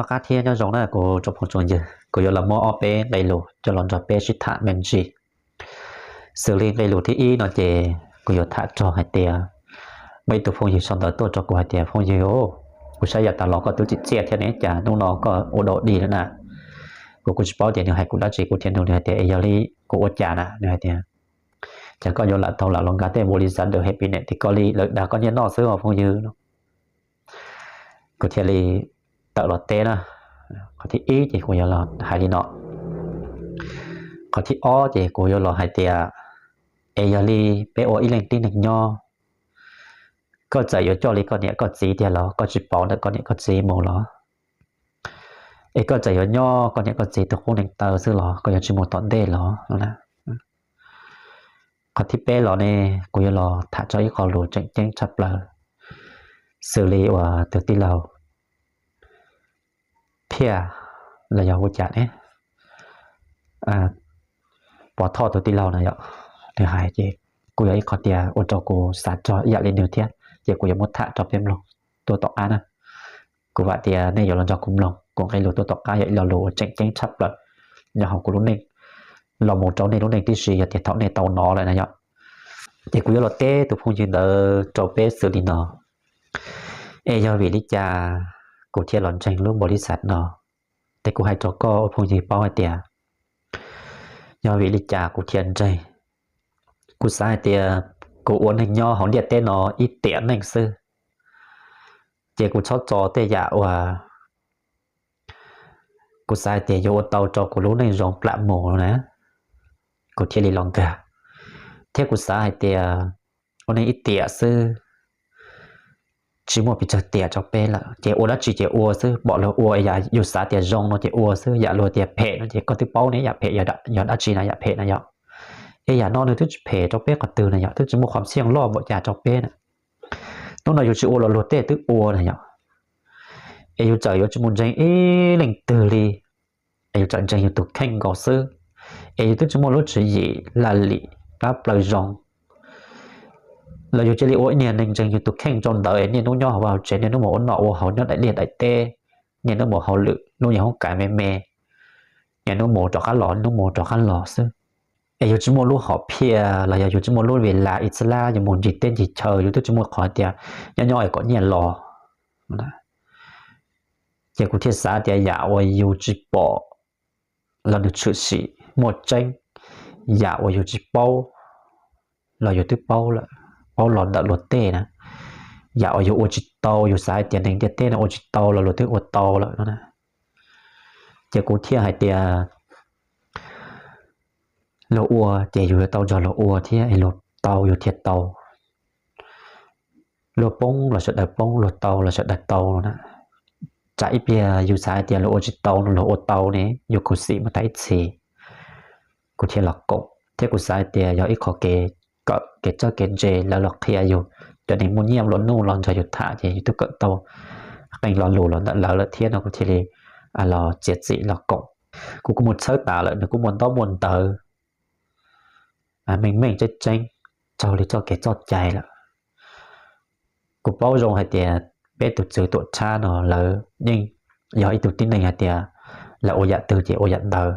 Noj qab thiab nyob zoo na kuv tsoom phooj tsoom ywg, kuv yuav los muab ob peb nqe lus coj los nrog peb sib tham me ntsis. Xws li nqe lus thib ib no ces kuv yuav tham txog hais tias, muaj ib tug phooj ywg sau ntawv tuaj rau kuv hais tias, phooj ywg, kuv saib yav tas los koj twb txiv txiaj thiab ne, cas hnub no koj ua dog dig lawm na? Kuv kuj tsis paub tias nws hais kuv dab tsi, kuv thiaj nug nws hais tias, es yog li kuv ua cas na? Nws hais tias, cas koj yuav lam tau lam los nkag tej npaum li xav ntawm hais pim niam tim koj li, lawv dag koj nyiaj noj xwb os phooj ywg. Kuv thiaj li tawm los teb na. Qhov thib ib ces kuv yuav los hais li no. Qhov thib ob ces kuv yuav los hais tias, es yog li peb ua ib leej tib neeg nyob, koj txawm yuav coj li koj niam koj txiv tiag los koj tsis pauv ntawm koj niam koj txiv mus los? Es koj txawm yuav nyob koj niam koj txiv tus qub neev taw xwb los koj yuav tsis mus tom ntej los? Qhov thib peb los ne, kuv yuav los tham txog ib qho lus tseem ceeb tshaj plaws, xws li uas tus tij laug Phiaj los yog ua cas ne, Pov Thoj tus tij laug na yom, nws hais ces kuj yog ib qho tias ua rau kuv xav txog ib yam li nws thiab, ces kuv yuav muab tham rau peb mloog tuaj tom qab na. Kuv vam tias nej yuav los nrog kuv mloog, kuv nqe lus tuaj tom qab yog ib lo lus uas tseem ceeb tshaj plaws nyob hauv kuv lub neej los mus rau nej lub neej tib si, yog tias thaum nej tau hnov lawm na yom. Ces kuv yuav los teb tus phooj ywg ntawd rau peb xws li no. Es yog vim li cas kuv thiaj los ntseeg lub npaum li xav no? Ces kuv hais rau koj ua phooj ywg paub hais tias, yog vim li cas kuv thiaj ntseeg? Kuv xav hais tias kuv ua neeg nyob hauv ntiaj teb no ib tiam neej xwb, ces kuv txhob txo tej yam uas kuv xav hais tias yuav ua tau rau kuv lub neej zoo plam mus na, kuv thiaj li los nkag. Thiab kuv xav hais tias ua neej ib tiam xwb, tsis muaj pes tsawg tiam rau peb lawm, ces ua dab tsi ces ua xwb, pom luag ua, yam yus xav tias zoo no ces ua xwb, yam luag tias phem no ces koj twb paub ne, yam phem yog dab tsi na, yam phem na yom. Es yam no nws twb tsis phem rau peb qhov twg na yom, twb tsis muaj qhov xiaj loj npaum cas rau peb na. Hnub no yus tsis ua los luag tej twb ua na yom. Es yus txawm yuav tsis mus ntseeg ib leej twg li, es yus txawm ntseeg yus tus kheej nkaus xwb, es yus twb tsis muaj lub tswv yim laj lim plab plaws zoo, los yus cia li ua ib niag neeg ntseeg yus tus kheej rau ntawd es niaj hnub nyob hauv vaj hauv tsev, niaj hnub mus ua noj ua haus nyob daim liaj daim teb, niaj hnub mus hauj lwm, hnub nyob hoob kas me me, niaj hnub mus rov qab los, hnub mus rov qab los xwb. Es yus tsis muaj lub hom phiaj los yog yus tsis muaj lub vim las ib txhab lab yus mus ncig teb ncig chaw, yus twb tsis muaj qhov tias nyob nyob es kom nyiaj los. Ces kuv thiaj xav tias yam uas yus tsis pom los nws tshwm sim muaj tseeb, yam uas yus tsis paub los yus twb paub lawm, paub los ntawm luag tej na. Yam uas yus ua tsis tau, yus xav hais tias neeg ntiaj teb no ua tsis tau los luag twb ua tau lawm no na. Ces kuv thiaj hais tias luag ua ces yus yuav tau nrog luag ua thiab, es luag tau yus thiaj tau. Luag poob los sawv daws poob, luag tau los sawv daws tau no na. Tsam ib pliag yus xav hais tias luag ua tsis tau no luag ua tau ne, yus khuv xim mus tag ib txhis. Kuv thiaj los koom thiab kuv xav hais tias yog ib qho kev kawm kev txawj kev ntse, lawv los qhia yus, cov neeg muaj nyiaj luag nuj los nrog yus tham ces yus twb kawm tau qee lo lus los ntawm lawv lawm thiab no, kuv thiaj li los txiav txim los koom. Kuv kuj mus txhawb tas lawm, nws kuj muaj ntaub muaj ntawv meej meej tseeb tseeb, raug li txoj kev txoj cai lawm. Kuv paub zoo hais tias peb tus txwv tuam txhab no lawv yeej yog ib tug tib neeg hais tias lawv ua yam twg ces ua yam ntawd.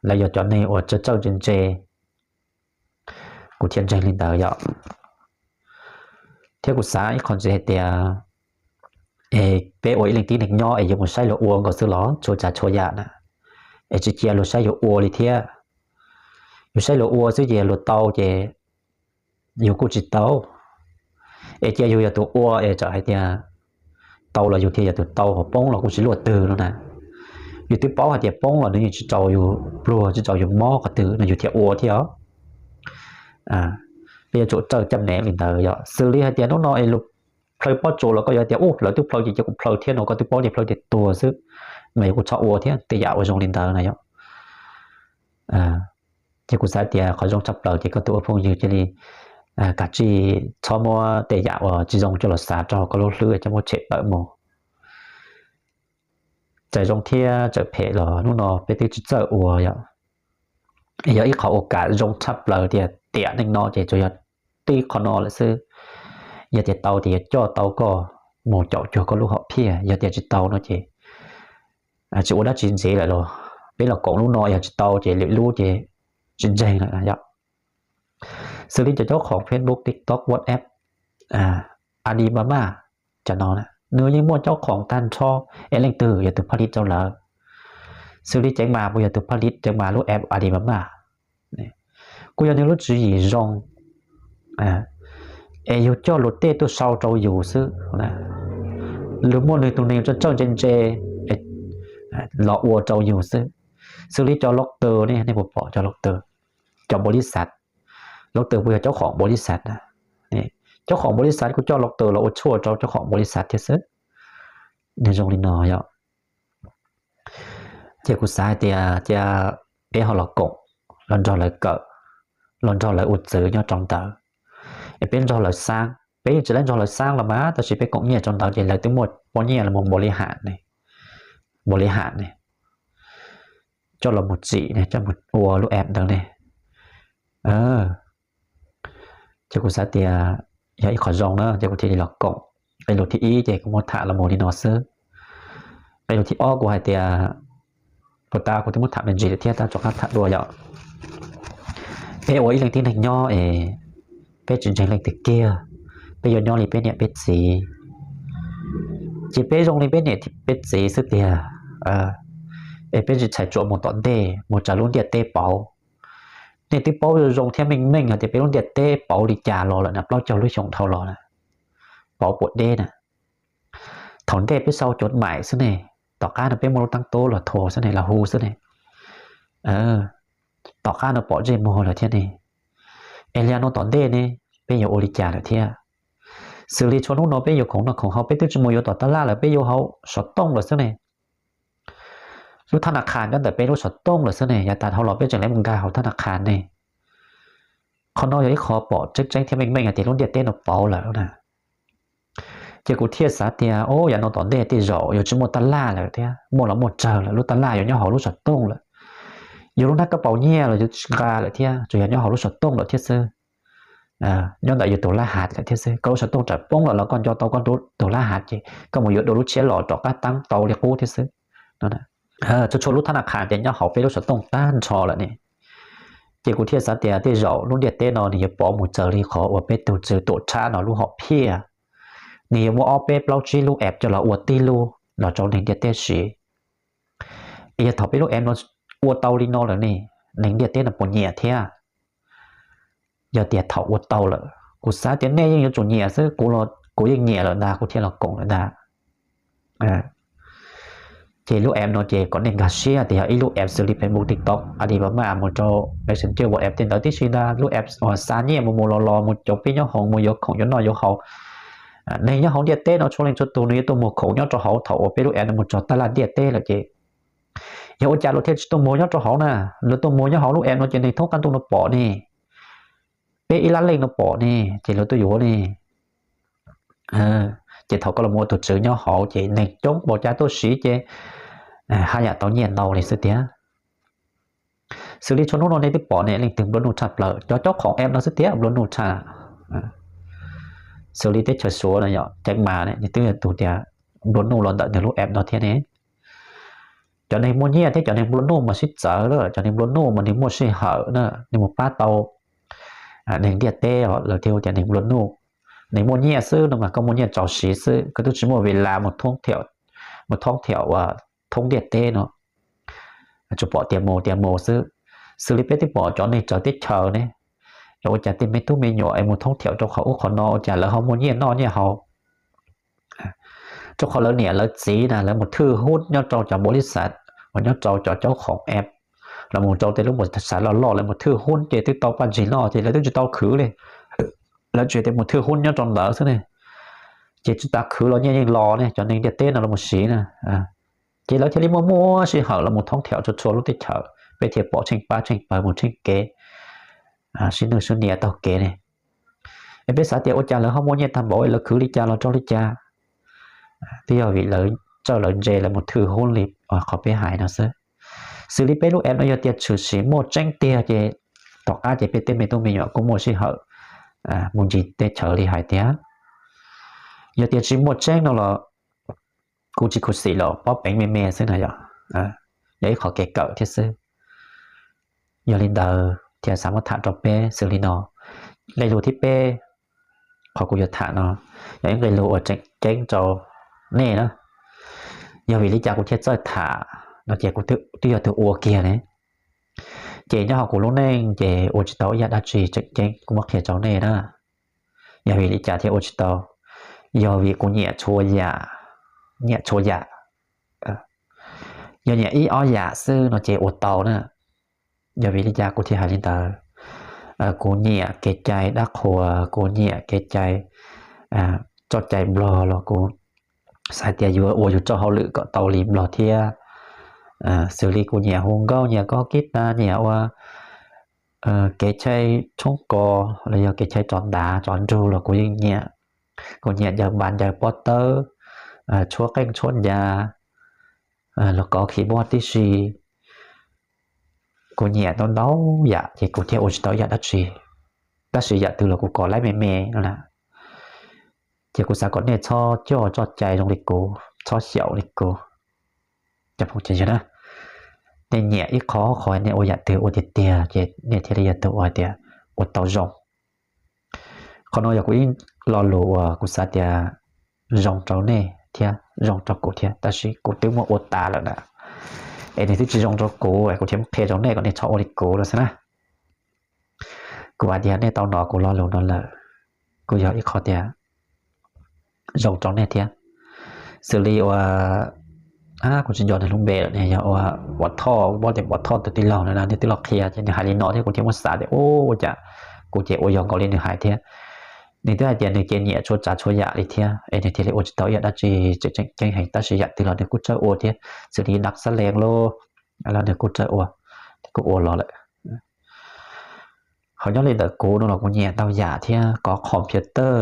Lawv yog cov neeg uas txawj txawj ntse ntse, kuv thiaj ntseeg li ntawd yom. Thiab kuv xav ib qho ntxiv hais tias, es peb ua ib leej tib neeg nyob es yuav mus saib luag ua nkaus xwb los txhua tsav txhua yam na, es tsis cia luag saib yus ua li thiab. Yus saib luag ua xwb ces luag tau ces yus kuj tsis tau. Es cia yus yog tus ua es txawm hais tias tau los yus thiaj yog tus tau, ho poob los kuj tsis luaj twg no na. Yus twb paub hais tias poob los nws yeej tsis txaus yus pluag, tsis txaus yus mob qhov twg no yus thiaj ua thiab os. Peb yuav tsum txawj caj nev li ntawd yom. Xws li hais tias hnub no es luag plhaw pob tsuas los koj yuav tias, u, lawv twb plhaw ces cia kuv plhaw thiab no, koj twb paub tias plhaw tias tuag xwb, mas yus kuj txhob ua thiab tej yam uas zoo li ntawd na yom. Ces kuv xav tias qhov zoo tshaj plaws ces koj tus ua phooj ywg cia li kav tsij txhob muab tej yam uas tsis zoo coj los xav rau koj lub hlwb coj muab tshem tawm mus. Txawm zoo thiab txawm phem los hnub no peb twb tsis txawj ua yom. Yog ib qho ua kam zoo tshaj plaws tias tiam neej no ces tsuas yog tib qho no lawm xwb. Yog tias tau ces yuav coj tau koj, mus caum cuag koj lub hom phiaj. Yog tias tsis tau no ces tsis ua dab tsi ntxiv lawm los peb los koom lub no, yog tsis tau ces lwm lub ces tsis ntseeg lawm yom. Xws li cov caub khoom Facebook, TikTok, WhatsApp, Alibaba, cov no nws yeej muaj caub khoom tag nrho, es leej twg yog tus phaj lij rau lawv. Xws li Ceev Mas puas yog tus phaj lij Ceev Mas lub app Alibaba? Kuj yog nws lub tswv yim zoo, es yus coj luag tej tuaj sau rau yus xwb. Luag muaj nws tus neeg txawj txawj ntse ntse los ua rau yus xwb. Xws li cov lov tws ne, nej puas pom cov lov tws, cov npaum li xav, lov tws puas yog caub khoom npaum li xav na? Caub khoom npaum li xav kuj coj lov tws los ua tshuaj rau caub khoom npaum li xav thiab xwb. Nws zoo li no yom. Ces kuv xav hais tias cia peb ho los koom, los nrog lawv kawm, los nrog lawv ua txwv nyob rau ntawd, es peb nrog lawv xaab. Peb yeej tsis lab nrog lawv xaab los mas, tab sis peb koom nyiaj rau ntawd ces lawv twb muaj poj nyiaj los mus npaum li ham ne, npaum li ham ne, coj los mus tsim ne, coj mus ua lub app ntawd ne. Ces kuv xav tias yog ib qho zoo na, ces kuv thiaj li los koom. Qe lus thib ib ces kuv muab tham los mus li no xwb. Qe lus thib ob kuv hais tias puas tas kuv twb muab tham me ntsis lawm thiab, tab rov qab tham dua yom. Peb ua ib leej tib neeg nyob es peb tsis ntseeg leej twg kiag, peb yuav nyob li peb niam peb txiv. Ces peb zoo li peb niam peb txiv xwb tiag, es peb tsis txhais tsuam mus tom ntej mus raws lub ntiaj teb pauv. Nej twb paub zoo zoo thiab meej meej hais tias peb lub ntiaj teb pauv li cas los lawm na, plaub caug lub xyoo dhau los na, pauv puas deb na. Thaum ntej peb sau cov maim xwb ne, tom qab no peb muaj lub tab tub los thua xwb ne, los hu xwb ne. Tom qab no pom ntsej muag lawm thiab ne. Es li no tom ntej ne, peb yuav ua li cas lawm thiab? Xws li txhua hnub no peb yuav khoom noj khoom haus, peb twb tsis mus yuav tom taj laj lawm, peb yuav hauv xov tooj lawm xwb ne. Lub thab na qhas nyob ntawm peb lub xov tooj lawm xwb ne, yav tas dhau los peb tseem lawv mus nkag hauv thab na qhas ne. Qhov no yog ib qho pom tseeb tseeb thiab meej meej hais tias lub ntiaj teb no pauv lawm na. Ces kuv thiaj xav tias, o, yav no tom ntej tej zaum yuav tsis muaj taj laj lawm thiab, muaj los muaj tsawg lawm, lub taj laj yuav nyob hauv lub xov tooj lawm. Yus lub hnab kab paus nyiaj los yuav tsis nqa lawm thiab, tsuas yog nyob hauv lub xov tooj lawm thiab xwb. Nyob ntawm yus tus lab hav lawm thiab xwb. Koj lub xov tooj tawm poob lawm los koj nco tau koj tus lab hav ces koj mus yuav dua lub tshiab los rov qab tab tau li qub thiab xwb. Txhua txhua lub thab na qhas ces nyob hauv peb lub xov tooj tag nrho lawm ne. Ces kuv thiaj xav tias tej zaum lub ntiaj teb no nws yuav pov mus txawv li qhov uas peb tus tswv tuam tshab no lub hom phiaj. Nws yuav muaj ob peb plaub tsib lub app coj los ua tib lub los rau neeg ntiaj teb siv. Es yog thaum peb lub app no ua tau li no lawm ne, neeg ntiaj teb no puas nyiam thiab? Yog tias thaum ua tau lawm, kuv xav tias nej yeej yuav tsum nyiam xwb, kuv los kuv yeej nyiam lawm ntag, kuv thiaj los koom lawm ntag. Ces lub app no ces kom nej nkag siab tias yog ib lub app xws li Facebook, TikTok, Alibaba mus rau Messenger, WhatsApp tej ntawd tib si ntag. Lub app uas xa nyiaj mus mus los los, mus caum peb nyob hoov, mus yuav khoom yuav noj yuav haus. Neeg nyob hauv ntiaj teb no txhua leej txhua tus nws yuav tuaj mus khoom nyob rau hauv thaum uas peb lub app no mus txog taj laj ntiaj teb lawm ces yog ua cas luag thiaj tsis tuaj mus nyob rau hauv na? Luag tuaj mus nyob hauv lub app no ces neeg thoob qab ntuj no pom ne, peb ib lab leej no pom ne, ces luag tuaj yuav ne. Ces thaum koj los mus ua tus tswv nyob hauv ces neeg coob npaum cas tuaj siv ces haj yam tau nyiaj ntau li xwb tiag. Xws li txhua hnub no nej twb pom ne, leej twg nplua nuj tshaj plaws, cov caub khoom app no xwb tiag nplua nuj tshaj. Xws li teb chaws Suav no yog Ceeb Mas ne, nws twb yog tus tias nplua nuj los ntawm nws lub app no thiab ne. Cov neeg muaj nyiaj thiab cov neeg nplua nuj mas sib txawv lawm. Cov neeg nplua nuj mas nws muaj sij hawm na, nws mus pab tau neeg ntiaj teb os, lawv thiaj hu tias neeg nplua nuj. Neeg muaj nyiaj xwb no mas koj muaj nyiaj txaus siv xwb, koj twb tsis muaj vis las mus thoob thiam uas thoob ntiaj teb no, tsuas pom tias mus tias mus xwb. Xws li peb twb pom cov neeg txawv teb chaws ne, es ua cas tej me tub me nyuam es mus thoob thiam rau qhov ub qhov no, ua cas lawv ho muaj nyiaj noj nyiaj haus? Rau qhov lawv niam lawv txiv na, lawv mus thwj hub nyob rau cov npaum li xav uas nyob rau cov caub khoom app, los mus rau tej lub npaum xav loj loj, lawv mus thwj hub ces twb tau paj ntsig noj ces lawv twb tsis tau khwv li. Lawv tsuas tias mus thwj hub nyob rau ntawd xwb ne, ces tsis tas khwv los nyiaj yeej los ne, cov neeg ntiaj teb no los mus siv na. Ces lawv thiaj li muaj muaj sij hawm los mus thoob thiam txhua txhua lub teb chaws, peb thiaj pom tsheej pab tsheej pawg mus tsheej kev, sib nwj sib nias taug kev ne. Es peb xav tias ua cas lawv ho muaj nyiaj tag npaum, lawv khwv li cas los rau li cas? Twb yog vim lawv txawj lawv ntse lawv mus thwj hub li qhov peb hais no xwb. Xws li peb lub app no yog tias tshwm sim muaj tseeb tiag ces tom qab ces peb tej me tub me nyuam kuj muaj sij hawm mus ncig teb chaws li hais tiag. Yog tias tsis muaj tseeb no los kuv tsis khuv xim los pob peev me me xwb na yom, yog ib qho kev kawm thiab xwb. Yog li ntawd thiaj xav muab tham rau peb xws li no. Nqe lus thib peb, qhov kuv yuav tham no yog ib nqe lus uas tseem ceeb rau nej na. Yog vim li cas kuv thiaj txawj tham no ces kuv twb yog tus ua kiag ne. Ces nyob hauv kuv lub neej ces ua tsis tau ib yam dab tsi tseem ceeb, kuv muab qhia rau nej na. Yog vim li cas thiaj ua tsis tau? Yog vim kuv nyiam txhua yam, nyiam txhua yam. Yog nyiam ib ob yam xwb no ces ua tau na. Yog vim li cas kuv thiaj hais li ntawd? Kuv nyiam kev cai dab qhuas, kuv nyiam kev cai txoj cai nplog los kuv xav tias yuav ua yus txoj hauj lwm kom tau li nplog thiab. Xws li kuv nyiam hu nkauj, nyiam koj kib tas, nyiam ua kev chai tshoob kos los yog kev chai tso ntav tso nrug los kuv yeej nyiam. Kuv nyiam ncaws npas ncaws pob tawb, tshuab qeej tshuab ncas, los kov khi muaj tib si. Kuv nyiam ntau ntau yam ces kuv thiaj ua tsis tau ib yam dab tsi. Tab sis yam twg los kuv kov laib me me no na. Ces kuv xav kom nej txhob coj txoj cai zoo li kuv, txhob xyaum li kuv. Cov phooj ywg na, nej nyiam ib qho qhov nej ua yam twg ua tiag tiag ces nej thiaj li yog tus ua tias ua tau zoo. Qhov no yog kuv ib lo lus uas kuv xav tias zoo rau nej thiab zoo rau kuv thiab, tab sis kuv twb muab ua tas lawm na, es nws twb tsis zoo rau kuv es kuv thiaj muab qhia rau nej kom nej txhob ua li kuv no xwb na. Kuv hais tias nej tau hnov kuv lo lus no lawm, kuj yog ib qho tias zoo rau nej thiab. Xws li ua, kuv tsis nco nws lub npe lawm ne, yog ua Pov Thoj, kuv paub tias Pov Thoj tus tij laug no na, nws twb los qhia ces nws hais li no thiab kuv thiaj muab xav tias ua cas kuv ces ua yog nkaus li nws hais thiab. Nws twb hais tias nws ces nyiam txhua tsav txhua yam li thiab es nws thiaj li ua tsis tau ib yam dab tsi tseem tseem ceeb heev, tab sis yam twg los nws kuj txawj ua thiab, xws li dab xab lees los los nws kuj txawj ua, nws kuj ua los lawm. Ho nyob li ntawm kuv no los kuv nyiam ntau yam thiab, kov computer,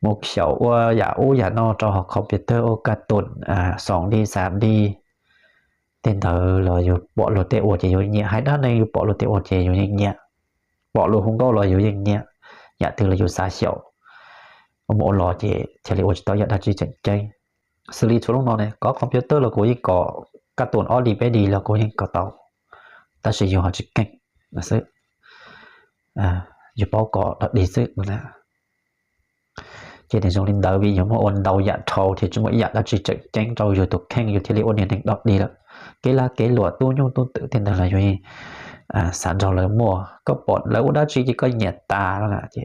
mus xyaum ua yam ub yam no rau hauv computer, ua kaj tus xoom di xav di. Tej ntawd los yus pom luag tej ua ces yus nyiam, hais dab neeg yus pom luag tej ua ces yus yeej nyiam, pom luag hu nkauj los yus yeej nyiam, yam twg los yus xav xyaum, mus ua los ces thiaj li ua tsis tau yam dab tsi tseem ceeb. Xws li txhua lub no ne, kov computer los kuv yeej kov, kaj tus ob di peb di los kuv yeej kov tau, tab sis yus ho tsis keej xwb, yus paub kov dog dig xwb. Ces nws zoo li ntawd vim yus muaj ua ntau yam dhau thiab tsis muaj ib yam dab tsi tseem ceeb rau yus tus kheej, yus thiaj li ua niag neeg dog dig lawm. Kev lag kev luam tub nyuj tub twm tej ntawd los yus xav nrog lawv muaj, koj pom lawv ua dab tsi ces koj nyiam tas no na, ces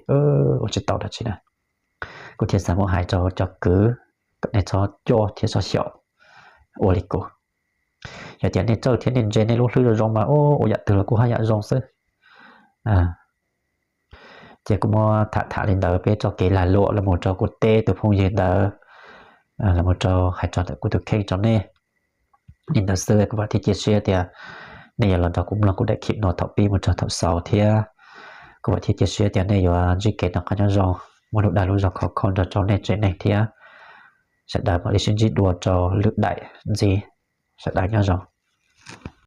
ua tsis tau dab tsi na. Kuv thiaj xav muab hais rau cov kwv kom nej txhob coj thiab txhob xyaum ua li kuv. Yog tias nej txawj thiab nej ntse nej lub hlwb zoo zoo mas ua yam twg los kuj haj yam zoo xwb. Ces kuv muab tham tham li ntawd peb txoj kev lag luam los mus rau kuv tej tus phooj ywg ntawd, los mus rau hais txog ntawm kuv tus kheej rau nej. Li ntawd xwb kuv vam thiab cia siab tias nej yuav los nrog kuv mloog kuv daim clip no thaum pib mus rau thaum xaus thiab. Kuv vam thiab cia siab tias nej yuav ntsib kev noj qab nyob zoo, muaj lub dag lub zog khov kho nrog rau nej tsev neeg thiab. Sawv daws mam li sib ntsib dua rau lwm daim ntxiv. Sawv daws nyob zoo.